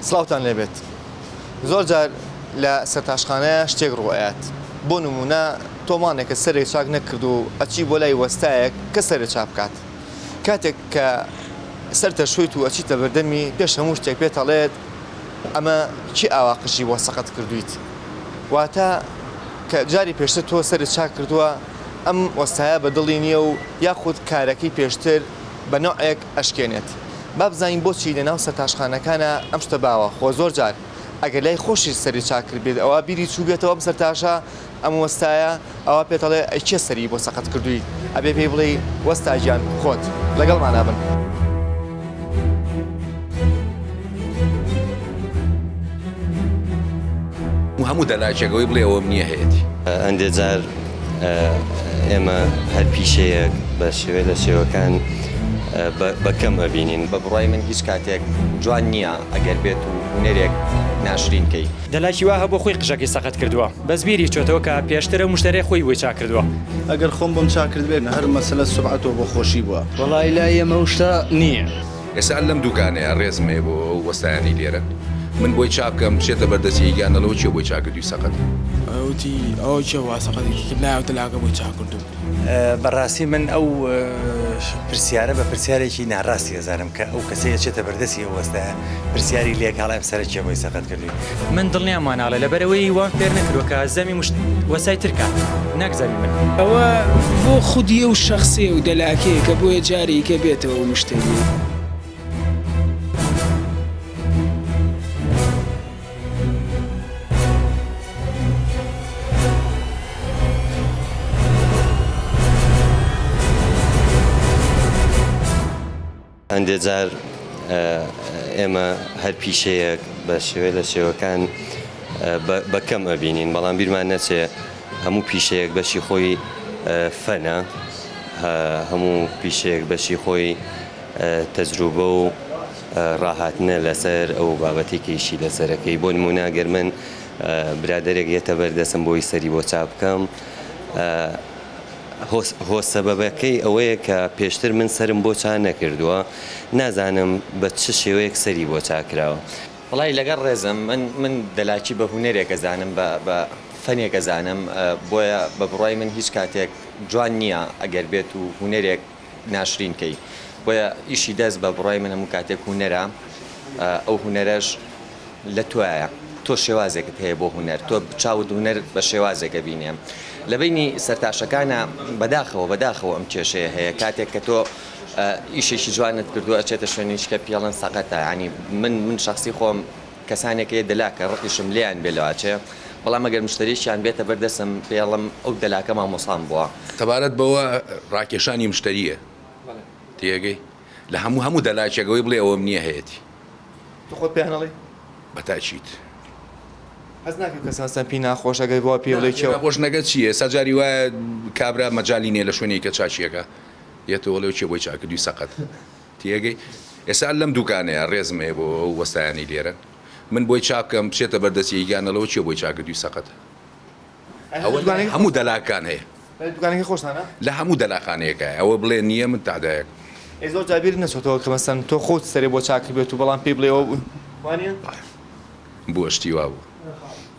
سڵاوتان لێبێت زۆر جار لە سەرتاشخانەیە شتێک ڕوئەیات بۆ نمونە تۆ مانێکت سەرێک چاک نەکرد و ئەچی بۆ لای وەستایەک کە سەرت چاک بکات کاتێک کە سەرتە شۆیت و ئەچیتە بەردەمی پێش هەموو شتێک پێت ئەڵێت ئەمە کێ ئاوا قژی بۆ سەقەت کردویت واتە کە جاری پێشتر تۆ سەرت چاک کردووە ئەم وەستایە بە دڵی نییە و یاخود کارەکەی پێشتر بە نەوعێک ئەشکێنێت. با بزانین بۆچی لە ناو سەرتاشخانەکانا ئەم شتە باوە، خۆ زۆر جار ئەگەر لای خۆشیش سەری چاک کردبێت ئەوا بیری چووبێتەوە ئەم سەرتاشە، ئەم وەستایە، ئەوا پێت ئەڵێ ئەی کێ سەری بۆ سەقەت کردووی؟ ئەبێ پێی بڵێی وەستا گیان خۆت. لەگەڵمانا بن. هەموو دەلاکێک ئەوەی بڵێ ئەوەم نییە هەیەتی. هەندێ جار ئێمە هەر پیشەیەک بە شێوێ لە شێوەکان بە کەم ئەبینین. بە بڕوای من هیچ کاتێک جوان نییە ئەگەر بێت و هونەرێک ناشرین کەی. دەلاکی وا هەبوو خۆی قژەکەی سەقەت کردووە بەس بیری چۆتەوە کە پێشتر ئەو مشتەرەی خۆی بۆی چاک کردووە. ئەگەر خۆم بۆم چاک کردبێ هەر مەسەلە سومعەتەوە بۆ خۆشی بووە. وەڵایی لای ئێمە ئەو شتە نییە. ئێستا لەم دوکانەیا ڕێزم هەیە بۆ ئەو وەستایانەی لێرەن من بۆی چا بکەم بچێتە بەر دەستی گیان ئەڵێ کێ بۆی چا کردووی سەقەت. وتی ئەوە کێ وا سەقەتی کرد لای ئەو دەلاکە بۆی چا کردووم. بەڕاستی من ئەو پرسیارە بە پرسیارێکی ناڕاستی ئەزانم کە ئەو کەسەی ئەچێتە بەردەستی ئەو وەستایە پرسیاری لێ کاڵێ ئەم سەرە کێ بۆی سەقەت کردووی. من دڵنیام وا ناڵێ لەبەرئەوەی وام فێر نەکردوە کە زەمی مشت وەسای تر کات نەک زەمی من. ئەوە بۆ خودی ئەو شەخسەیە و دەلاکەیە کە بۆیە جارێکە بێتەوە ئەو مشتەریەی. هەندێ جار ئێمە هەر پیشەیەک بە شێوێ لە شێوەکان بە کەم ئەبینین، بەڵام بیرمان نەچێ هەموو پیشەیەک بەشی خۆی فەنە، هەموو پیشەیەک بەشی خۆی تەجروبە و ڕاهاتنە لەسەر ئەو بابەتەی کە ئیشی لەسەرەکەی. بۆ نموونە گەر من برادەرێک یەتە بەردەستم بۆی سەری بۆ چاپ بکەم، هۆ سەبەبەکەی ئەوەیە کە پێشتر من سەرم بۆ چا نەکردووە نازانم بە چ شێوەیەک سەری بۆ چا کراوە. وەڵای لەگەڵ ڕێزم من من دەلاکی بە هونەرێک ئەزانم بە بە فەنێک ئەزانم بۆیە بە بڕوای من هیچ کاتێک جوان نییە ئەگەر بێت و هونەرێک ناشرین کەی بۆیە ئیشی دەست بە بڕوای من هەموو کاتێک هونەرە ئەو هونەرەش لە تۆیە تۆ شێوازێکت هەیە بۆ هونەر تۆ چاوت هونەر بە شێوازێک ئەبینێ لە بەینی سەرتاشەکانە بەداخەوە بەداخەوە ئەم کێشەیە هەیە کاتێک کە تۆ ئیشێکی جوانت کردووە ئەچێتە شوێنیش کە پێڵن سەقەتە ینی من من شخصی خۆم کەسانێک هەیە دەلاکە ڕقیشم لێیان بێ لەواچێ بەڵام ئەگەر مشتەریشیان بێتە بەردەسم پێڵم ئەو دەلاکە مامۆسام بووە. سەبارەت بەوە ڕاکێشانی مشتەرییە تێگەی لە هەموو هەموو دەلاکێک ئەوەی بڵێ ئەوەم نییە هەیەتی. تۆ خۆت پێیان ئەڵێی؟ بە تاکید. هەست ناکەی کەس هەستان پێی ناخۆشە گەر وا پێی بڵێی کێ؟ ناخۆش نەگە چییە ئێستا جاری وایە کابرا مەجالی نییە لە شوێنێک کە چاکییەکە یەتەوە ئەڵێ کێ بۆی چاک کردووی سەقەت. تێئەگەی؟ ئێستا لەم دوکانەیا ڕێزم هەیە بۆ ئەو وەستایانەی لێرەن. من بۆی چا بکەم بچێتە بەر دەستی یەکیان ئەڵێ کێ بۆی چا کردووی سەقەتە. ئەوە لە هەموو دەلاکان هەیە. لە دوکانەکەی خۆشتانە؟ لە هەموو دەلاخانەیەکا هەیە. ئەوە بڵێ نییە من تەعدایەکم. ئەی زۆر جار بیرت نەچۆتەوە کە مەسەن تۆ خۆت سەرێ بۆ چا کردبێت و بەڵام پێی بڵێ ئەوە وا نییە؟ بەڵێ بووە شتی وا بوو.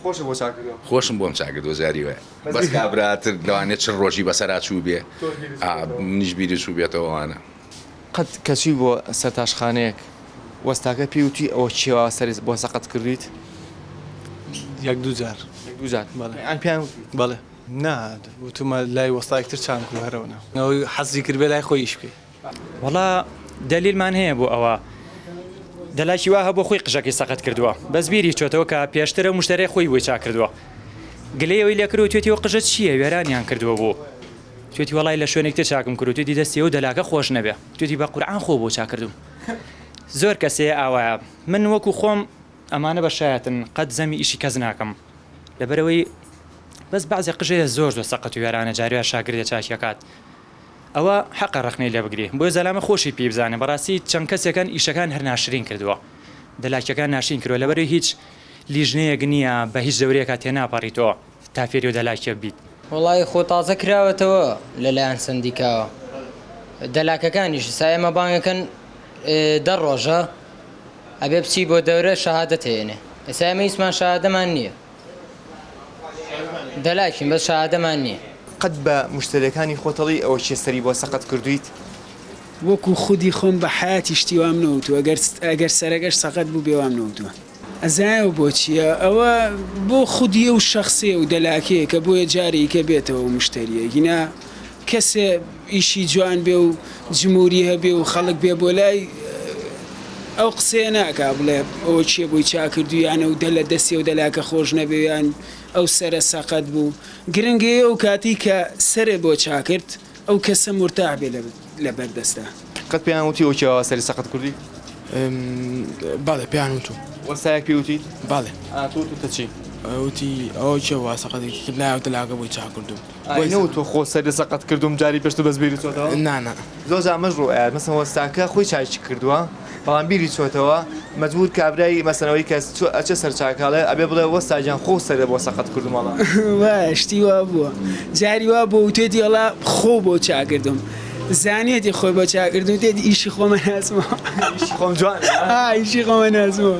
خۆشت بۆ چا کردووە؟ خۆشم بۆم چا کردووە جاری وایە. بەس کابرا تر لەوانەیە 40 ڕۆژی بەسەرا چووبێ. ئا منیش بیرم چووبێتەوە ئەوانە. قەت کە چووی بۆ سەرتاشخانەیەک وەستاکە پێی وتوی ئەوە کێ وا سەرت بۆ سەقەت کردویت؟ یەک دوو جار. یەک دوو جار. بەڵێ. یان پێیان وتویت؟ بەڵێ. نا وتومە لای وەستایەک تر چام کردوە هەر ئەوەنە. ئەوەی حەزی کردبێ لای خۆی ئیش بکەی. وەڵا دەلیلمان هەیە بۆ ئەوە دەلاکی وا هەبوو خۆی قژەکەی سەقەت کردووە بەس بیری چۆتەوە کە پێشتر ئەو مشتەرەی خۆی بۆی چاک کردووە گلەی ئەوەی لێ کرد وتوێتی ئەو قژە چییە وێرانیان کردووە بۆ توێتی وەڵای لە شوێنێک تر چاکم کرد توێتی دەستی ئەو دەلاکە خۆش نەبێ توێتی بە قورعان خۆ بۆ چاک کردوم زۆر کەسێ ئاوایە من وەکو خۆم ئەمانە بە شایەتن قەت زەمی ئیشی کەس ناکەم لەبەرەوەی بەس بەعزێ قژەیە زۆر زۆر سەقەت و وێرانە جاروە شاگردێ چاکیەکات ئەوە حەقە ڕەخنەی لێ بگری بۆیە زەلامە خۆشی پێی بزانێ بەڕاستی چەند کەسێکن ئیشەکان هەر ناشرین کردووە دەلاکیەکان ناشرین کردووە لەبەرەوەی هیچ لیژنەیەک نییە بە هیچ دەورەیەکا تێناپەڕیتەوە تا فێری و دەلاکیە بیت. وەڵایی خۆ تازە کراوەتەوە لەلایەن سەندیکاوە دەلاکەکانیش سا ئێمە بانگەکەن دە ڕۆژە. ئەبێ بچی بۆ دەورە شەهادەت هێنێ ئێستا ئێمە هیچمان شەهادەمان نییە دەلاکین بەس شەهادەمان نییە. قەت بە موشتەریەکانی خۆت ئەڵێی ئەوە کێ سەری بۆ سەقەت کردوویت؟ وەکو خودی خۆم بە حەیاتی شتی وام نەوتووە گەر ئەگەر سەرەکەش سەقەت بووبێ وام نەوتووە. ئەزایەوە بۆچیە ئەوە بۆ خودی ئەو شەخسەیە و دەلاکەیە کە بۆیە جارێکە بێتەوە ئەو مشتەریە گینا کەسێ ئیشی جوان بێ و جموری هەبێ و خەڵک بێ بۆ لای ئەو قسەیە ناکا بڵێ ئەوە کێ بۆی چاکردویانە و دەلە دەستی ئەو دەلاکە خۆش نەبێ یان ئەو سەرە سەقەت بوو گرنگەیە ئەو کاتی کە سەرێ بۆ چاکرد ئەو کەسە مورتاح بێ لە بەردەستا. قەت پێیان وتی ئەو کێ وا سەری سەقەت کردی؟ بەڵێ پێیان وتوم. وەستایەک پێی وتیت؟ بەڵێ. ئا تۆ وتوتە چی؟ وتی ئەوە کێ وا سەقەتی کرد لای ئەو دەلاکە بۆی چاک کردوم. ئای نەوتوە خۆ سەری سەقەت کردوم جاری پێشتر بەس بیرت چۆتەوە؟ نا نا. زۆر جار ئەمەش ڕوو ئەیات مەسەن وەستاکە خۆی چاکی کردوە بەڵام بیری چۆتەوە مەجبور کابرای مەسەن ئەوەی کە ئەچێ سەر چاکە ئەڵێ ئەبێ بڵێ وەستا گیان خۆو سەرت بۆ سەقەت کردوم ئەڵا. وایە شتی وا بووە جاری وا بووە وتێتی ئەڵا خۆو بۆ چاکردم زانیەتی خۆی بۆ چاکردم وتێتی ئیشی خۆمە ناسمەوە ئیشی خۆم جوانە ئا ئیشی خۆمە ناسمەوە.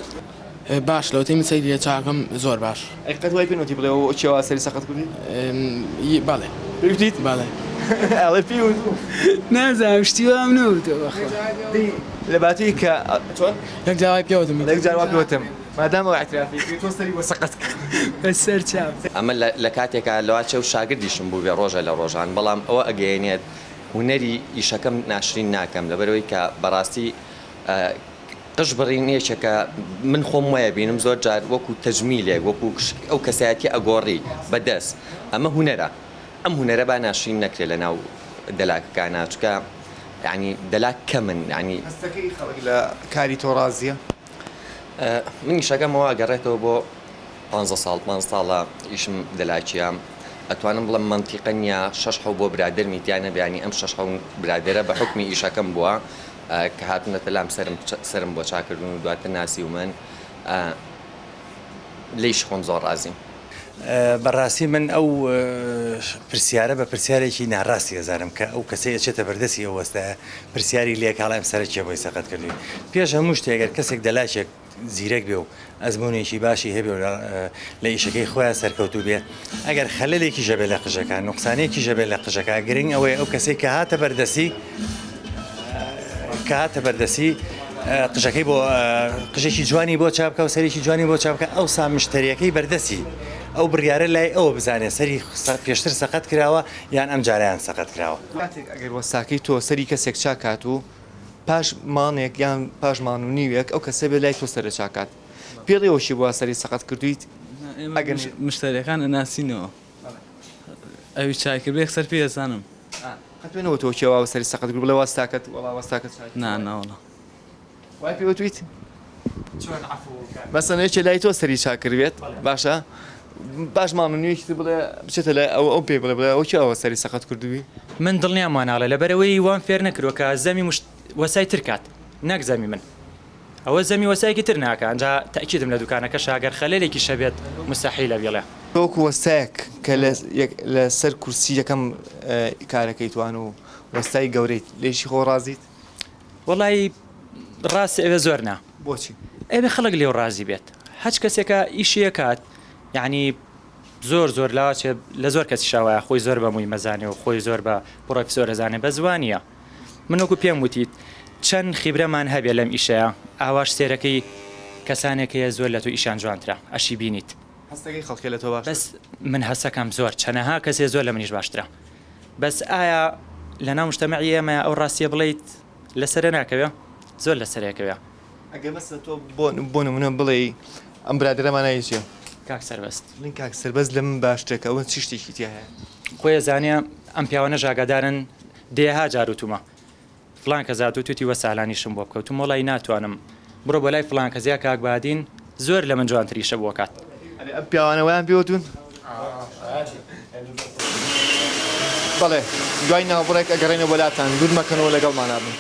باش لەوەتەی من سەیری لێ چاکەم زۆر باش. ئەی قەت وای پێ نەوتی بڵێ ئەوە کێ وا سەری سەقەت کردی؟ بەڵێ. پێی وتیت؟ بەڵێ. ئەڵێ پێی وتوم. نازانم شتی وام نەوتوە بەخوا. دەی لە باتی کە چۆن؟ یەک جار وای پێ وتم. یەک جار وا پێ وتم. مادام ئەو ئیعترافەی کرد تۆ سەری بۆ سەقەت کرد. بە سەر چاو. ئەمە لە کاتێکا لەواچێ و شاگردیشم بووبێ ڕۆژە لە ڕۆژان بەڵام ئەوە ئەگەیەنێت هونەری ئیشەکەم ناشرین ناکەم لەبەرئەوەی کە بەڕاستی قژ بڕین یەکێکە من خۆم وایە بینم زۆر جار وەکو تەجمیلێک وەکو ئەو کەسایەتی ئەگۆڕی بە دەست ئەمە هونەرە ئەم هونەرە با ناشرین نەکرێت لە ناو دەلاکەکانا چونکە یانی دەلاک کەمن یانی. هەستەکەی خەڵک لە کاری تۆ ڕازیە؟ من ئیشەکەم ئەوە ئەگەڕێتەوە بۆ پانزە ساڵ پانزە ساڵە ئیشم دەلاکیە ئەتوانم بڵێم مەنتیقە نیە شەش حەو بۆ برادەرمی تیا نەبێ یانی ئەم شەش حەو برادەرە بە حوکمی ئیشەکەم بووە کە هاتوونەتە لام سەرم سەرم بۆ چاکردوون و دواتر ناسیومن لێیش خۆم زۆر ڕازیم. بەڕاستی من ئەو پرسیارە بە پرسیارێکی ناڕاستی ئەزانم کە ئەو کەسەی ئەچێتە بەردەستی ئەو وەستایە پرسیاری لێکا ئەڵێ ئەم سەرە کێ بۆی سەقەت کردووی پێش هەموو شتێک گەر کەسێک دەلاکێک زیرەک بێ و ئەزموونێکی باشی هەبێ و لە ئیشەکەی خۆیان سەرکەوتوو بێ ئەگەر خەلەلێکیش هەبێ لە قژەکە نوقسانێکیش هەبێ لە قژەکە گرنگ ئەوەیە ئەو کەسێک کە هاتە بەردەستی کە هاتە بەردەستی قژەکەی بۆ قژێکی جوانی بۆ چاپکە و سەرێکی جوانی بۆ چاپکە ئەوسا مشتریەکەی بەردەستی ئەو بڕیارە لای ئەوە بزانێ سەری پێشتر سەقەت کراوە یان ئەم جارەیان سەقەت کراوە. کاتێک ئەگەر وەستاکەی تۆ سەری کەسێک چاکات و پاش مانێک یان پاش مان و نیوێک ئەو کەسە بێ لای تۆ سەرە چاکات پێ ڵێوەشی بووە سەری سەقەت کردوویت ئەگەر مشتەریەکان ئەناسینەوە ئەوی چای کردبێ یەکسەر پێی ئەزانم. قەت پێ نەوتووە کێ وا سەری سەقەت کرد بڵێ وەستاکەت وەڵا وەستاکەت چاک نا نا وەڵا. وای پێ وتویت؟ مەسەن یەکێ لای تۆ سەری چاک کردبێت باشە باش ماڵ و نوێکی تر بڵێ بچێتە لای ئەو ئەو پێی بڵێ بڵێ ئەو کێ ئەوە سەری سەقەت کردووی؟ من دڵنیام وا ناڵێ لەبەرئەوەی وام فێر نەکردوە کە زەمی مشت وەسای تر کات نەک زەمی من ئەوە زەمی وەسایەکی تر ناکا ئەنجا تەئکیدم لە دوکانەکەشا گەر خەلەلێکیش هەبێت موستەحیلە بیڵێ. تۆ وەکو وەستایەک کە لە یەک لە سەر کورسی یەکەم کارەکەی توان و وەستای گەورەیت لە ئیشی خۆ ڕازیت؟ وەڵایی ڕاستی ئەوێ زۆر نا. بۆچی؟ ئەوێ خەڵک لێو ڕازی بێت هەچ کەسێکە ئیشی ئەکات یانی زۆر زۆر لاچێ لە زۆر کەسیشا وایە خۆی زۆر بە موی مەزانێ و خۆی زۆر بە پڕۆفیسۆر ئەزانێ بەس وا نییە من وەکو پێم وتیت چەند خیبرەمان هەبێ لەم ئیشەیا ئاواش سێرەکەی کەسانێک هەیە زۆر لە تۆ ئیشیان جوانترە ئەشی بینیت. هەستەکەی خەڵکێ لە تۆ باشترە؟ بەس من هەستەکەم زۆر چەنەها کەسێ زۆر لە منیش باشترە بەس ئایا لەناو مجتەمەعی ئێمەیا ئەو ڕاستیە بڵێیت لەسەرێ ناکەوێ؟ زۆر لەسەرێ ئەکەوێ. ئەگەر مەسەلەن تۆ بۆ بۆ نمونە بڵێی ئەم برادەرەمان ناوی چیە؟ کاک سەربەست. بڵێین کاک سەربەست لە من باشترە کە ئەوە چ شتێکی تیا هەیە؟ خۆی ئەزانێ ئەم پیاوانەش ئاگادارن دەیەها جار وتومە فڵان کەس هاتوو توتی وەسالانیشم بۆ بکە وتم وەڵای ناتوانم بڕۆ بۆ لای فڵان کەس یا کاک بادین زۆر لە من جوانتر ئیشە بۆ کات. ئەرێ ئەم پیاوانە وایان پێ وتون؟ بەڵێ دوای ناوبڕێک ئەگەڕێینەوە بۆ لاتان دوور مەکەنەوە لەگەڵمانا بن.